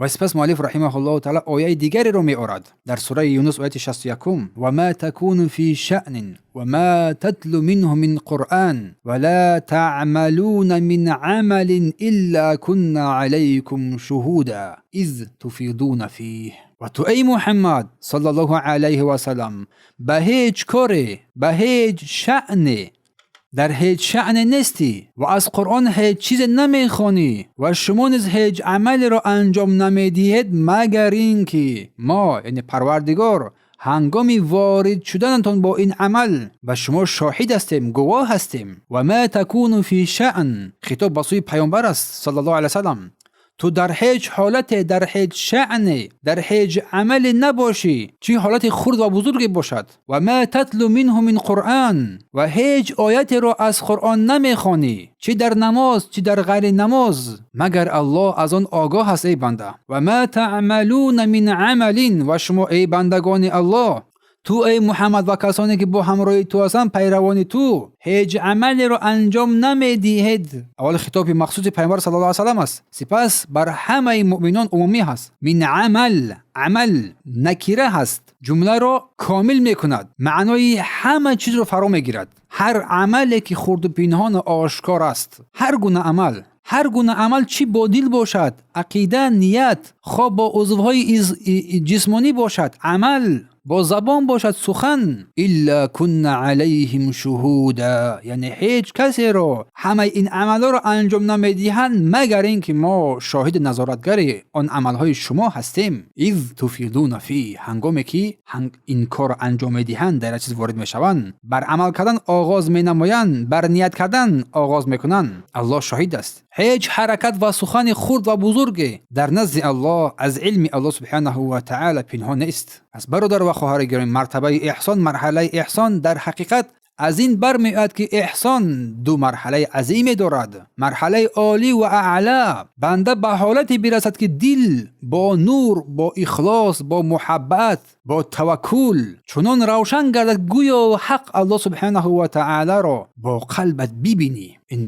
Ва сипас муаллиф رحمه الله تعالی ояи дигареро меорад дар сураи Юнус, ояти 61: وما تكون في شأن وما تتلو منه من قرآن ولا تعملون من عمل إلا كنا عليكم شهودا إذ تفيضون فيه. Ва ту, эй Муҳаммад صلى الله عليه وسلم, ба ҳеҷ коре, ба ҳеҷ шаъне, дар ҳеҷ шаъне нестӣ ва аз Қуръон ҳеҷ чизе намехонӣ ва шумо низ ҳеҷ амалеро анҷом намедиҳед, магар ин ки мо, яъне Парвардигор, ҳангоми ворид шуданатон бо ин амал ба шумо шоҳид ҳастем, гувоҳ ҳастем. وما تكون في شأن, хитоб ба сӯи паёмбар аст صلى الله عليه وسلم. Ту дар ҳеҷ ҳолате, дар ҳеҷ шаъне, дар ҳеҷ амале набошӣ, чӣ ҳолати хурд ва бузурге бошад. وما تتلو منه من قرآن, ва ҳеҷ оятеро аз Қуръон намехонӣ, чӣ дар намоз, чӣ дар ғайри намоз, магар Аллоҳ аз он огоҳ аст, эй банда. وما تعملون من عمل, ва шумо, эй бандагони Аллоҳ, ту, эй Муҳаммад, ва касоне ки бо ҳамроҳи ту ҳастанд, пайравони ту, ҳеҷ амалеро анҷом намедиҳед. Аввал хитоби махсуси пайғамбар صلى الله وسلم аст, сипас бар ҳамаи муъминон умумӣ ҳаст. من عمل, عمل накира ҳаст, ҷумларо комил мекунад, маънои ҳама чизро фаро мегирад. Ҳар амале ки хурду пинҳону ошкор аст, ҳар гуна амал, ҳар гуна амал, чӣ бо дил бошад, ақида, ният, хо бо узвҳои ҷисмонӣ бошад, амал бо забон бошад, сухан. إلا كنا عليهم شهودا, яъне ҳеҷ касеро ҳамаи ин амалҳоро анҷом намедиҳанд, магар ин ки мо шоҳиди назоратгари он амалҳои шумо ҳастем. إذ تفيضون فيه, ҳангоме ки ин корро анҷом медиҳанд, дар як чиз ворид мешаванд, бар амал кардан оғоз менамоянд, бар ният кардан оғоз мекунанд, Аллоҳ шоҳид аст. Ҳеҷ ҳаракат ва сухани хурд ва бузурге дар назди Аллоҳ аз илми Аллоҳ سبحانه وتعالى пинҳон нест. Пас, бародар ва хоҳари гиромӣ, мартабаи эҳсон, марҳалаи эҳсон дар ҳақиқат аз ин бармеояд, ки эҳсон ду марҳалаи азиме дорад. Марҳалаи олӣ ва аъло, банда ба ҳолате бирасад, ки дил бо нур, бо ихлос, бо муҳаббат, бо таваккул чунон равшан гардад, гӯё ҳақ Аллоҳ سبحانه وتعالى ро бо қалбат бибинӣ. Ин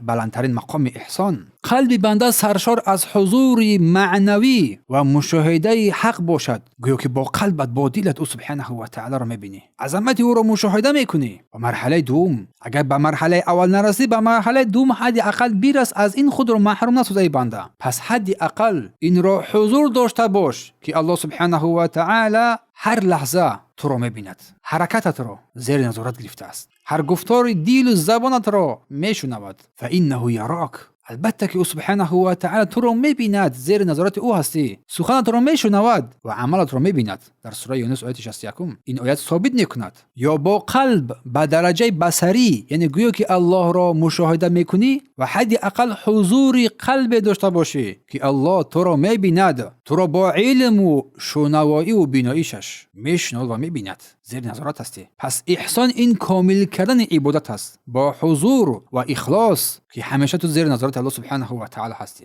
баландтарин мақоми эҳсон. Қалби банда саршор аз ҳузури маънавӣ ва мушоҳидаи ҳақ бошад, гӯё ки бо қалбат, бо дилат ӯ سبحانه وتعالى ро мебинӣ, азамати ӯро мушоҳида мекунӣ. Ва марҳалаи дуввум, агар ба марҳалаи аввал нарасӣ, ба марҳалаи дуввум ҳадди ақал бирас, аз ин худро маҳрум насоз, эй банда. Пас ҳадди ақал инро ҳузур дошта бош, ки Аллоҳ سبحانه وتعالى ҳар лаҳза туро мебинад, ҳаракататро зери назорат гирифтааст, ҳар гуфтори дилу забонатро мешунавад. فإنه يراك, албатта ки ӯ سبحانه وتعالى туро мебинад, зери назорати ӯ ҳастӣ, суханатро мешунавад ва амалатро мебинад. Дар сураи Юнус, ояти 61, ин оят собит мекунад: ё бо қалб ба дараҷаи басарӣ, яъне гӯё ки Аллоҳро мушоҳида мекунӣ ва ҳадди ақал ҳузури қалбе дошта бошӣ, ки Аллоҳ туро мебинад, туро бо илму шунавоиву биноишаш мешунавад ва мебинад, зери назорат ҳастӣ. Пас эҳсон ин комил кардани ибодат аст бо ҳузур ва ихлос, ки ҳамеша ту зери назорати Аллоҳ سبحانه وتعالى ҳастӣ.